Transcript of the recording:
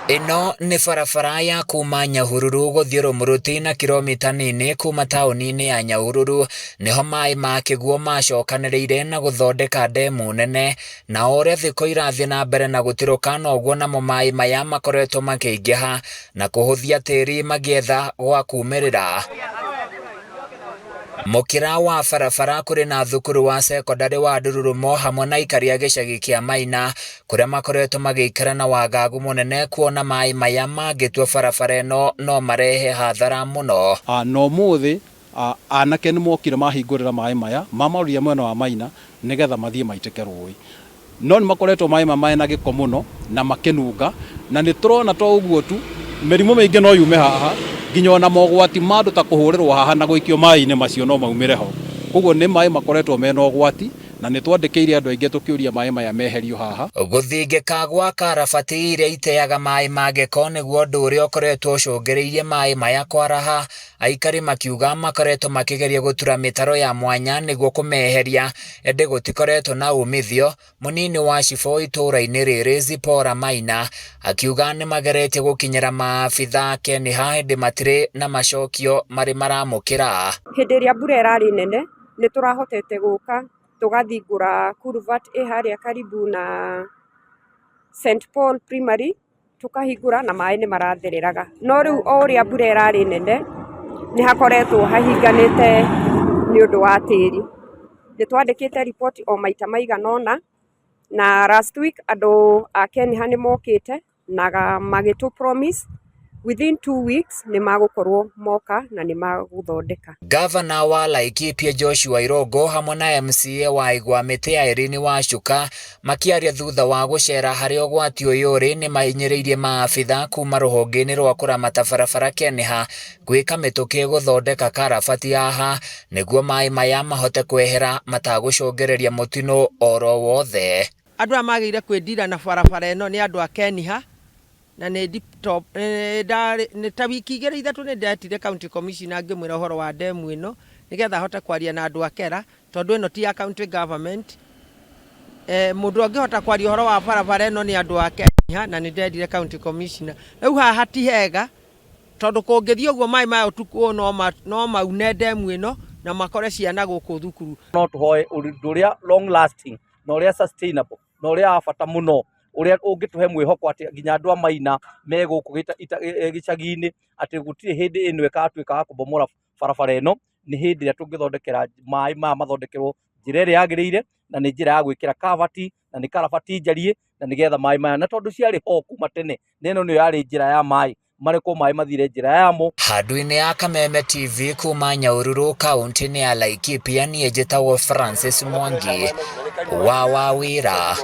Ĩno nĩ barabara ya kuma Nyahururu gũthiĩ Rũmũruti na kiromita nini kuma taũni-inĩ ya Nyahururu nĩho maĩ ma kĩguũ macokanĩrĩire na gũthondeka ndemu nene na o ũrĩa thikũ irathiĩ na mbere na gũtirũka noguo namo maĩ maya makoretwo makĩingĩha na kũhũthia tĩri magĩetha gwa kumĩrĩra. Mũkĩra wa barabara kũrĩ na thukuru wa cekondarĩ wa Ndururumo hamwe na aikari a gĩcagi kĩa Maina kũrĩa makoretwo magĩikara na wagagu mũnene kuona maĩ maya mangĩtua barabara ĩno no marehe hathara mũno. Na ũmũthĩ anake nĩ mokire mahingũrĩra maĩ maya mamaruria mwena wa Maina nĩgetha mathiĩ maitĩke rũĩ. No nĩ makoretwo maĩ maya mena gĩko mũno na makĩnunga, na nĩ tũrona to ũguo tu, mĩrimũ mĩingĩ no yume haha, nginya ona mogwati ma andũ ta kũhũrĩrwo haha na gũikio maĩ-inĩ macio no maumĩre ho. Koguo nĩ maĩ makoretwo mena ũgwati, na nĩ twandĩkĩire andũ aingĩ tũkĩũria maĩ maya meherio haha. Gũthingĩka gwa karabati iria iteaga maĩ ma gĩko nĩguo ũndũ ũrĩa ũkoretwo ũcũngĩrĩirie maĩ maya kwaraha, aikari makiuga makoretwo makĩgeria gũtura mĩtaro ya mwanya nĩguo kũmeheria ĩndĩ gũtikoretwo na umithio. Mũnini wa cibũ itũũra-inĩ rĩrĩ Zipporah Maina akiuga nĩmageretie gũkinyĩra maabitha KENHA ĩndĩ matirĩ na macokio marĩ maramũkĩra. Hĩndĩ ĩrĩa mbura ĩrarĩ nene nĩ tũrahotete gũka tũgathingũra culvert ĩ harĩa karibu na St Paul Primary tũkahingũra na maĩ nĩ marathereraga. No rĩu o ũrĩa mbura ĩrarĩ nene, nĩ hakoretwo hahinganĩte nĩ ũndũ wa tĩri. Nĩ twandĩkĩte riboti o maita maigana ũna, na last week andũ a KENHA nĩ mokĩte na magĩtũ promise within 2 weeks nĩ magũkorwo moka na nĩ magũthondeka. Gavana wa Laikipia Joshua Irũngũ hamwe na MCA wa Igwamĩtĩ Irene Wacuka makĩaria thutha wa gũcera harĩa ũgwati ũyũ ũrĩ nĩmahinyĩrĩirie maabitha kuma rũhonge-inĩ rwa kũramata barabara KENHA gwĩka mĩtũkĩ gũthondeka karabati haha nĩguo maĩ maya mahote kwehera matagũcũngĩrĩria mũtino oro wothe. Andũ aya magĩrĩire kwĩndira na barabara ĩno nĩ andũ a KENHA na nĩ nĩ ta wiki 2 3 nĩ ndetire county commissioner ngĩmwĩra ũhoro wa ndemu ĩno nĩgetha ahote kwaria na andũ a KeRRA tondũ ĩno ti ya county government. Mũndũ angĩhota kwaria ũhoro wa barabara ĩno nĩ andũ a KENHA na nĩ nderire county commissioner. Rĩu haha ti hega tondũ kũngĩthiĩ ũguo maĩ maya ũtukũ ũyũ no maune ndemu ĩno na makore ciana gũkũ thukuru. No tũhoe ũndũ ũrĩa long lasting na ũrĩa sustainable na ũrĩa wa bata mũno ũrĩa ũngĩtũhe mwĩhoko atĩ nginya andũ a Maina me gũkũ gĩcagi-inĩ atĩ gũtirĩ hĩndĩ ĩno ĩgatuĩka ya kũbomora barabara ĩno, nĩ hĩndĩ ĩrĩa tũngĩthondekera maĩ maya mathondekerwo njĩra ĩrĩa yagĩrĩire, na nĩ njĩra ya gwĩkĩra kabati, na nĩ karabati njariĩ, na nĩgetha maĩ maya, na tondũ ciarĩ ho kuma tene, na ĩno nĩyo yarĩ njĩra ya maĩ, marekwo maĩ mathire njĩra yamo. Handũ-inĩ ya Kameme TV kuma Nyahururu kaunti-inĩ ya Laikipia niĩ njĩtagwo Francis Mwangi wa Wawĩra.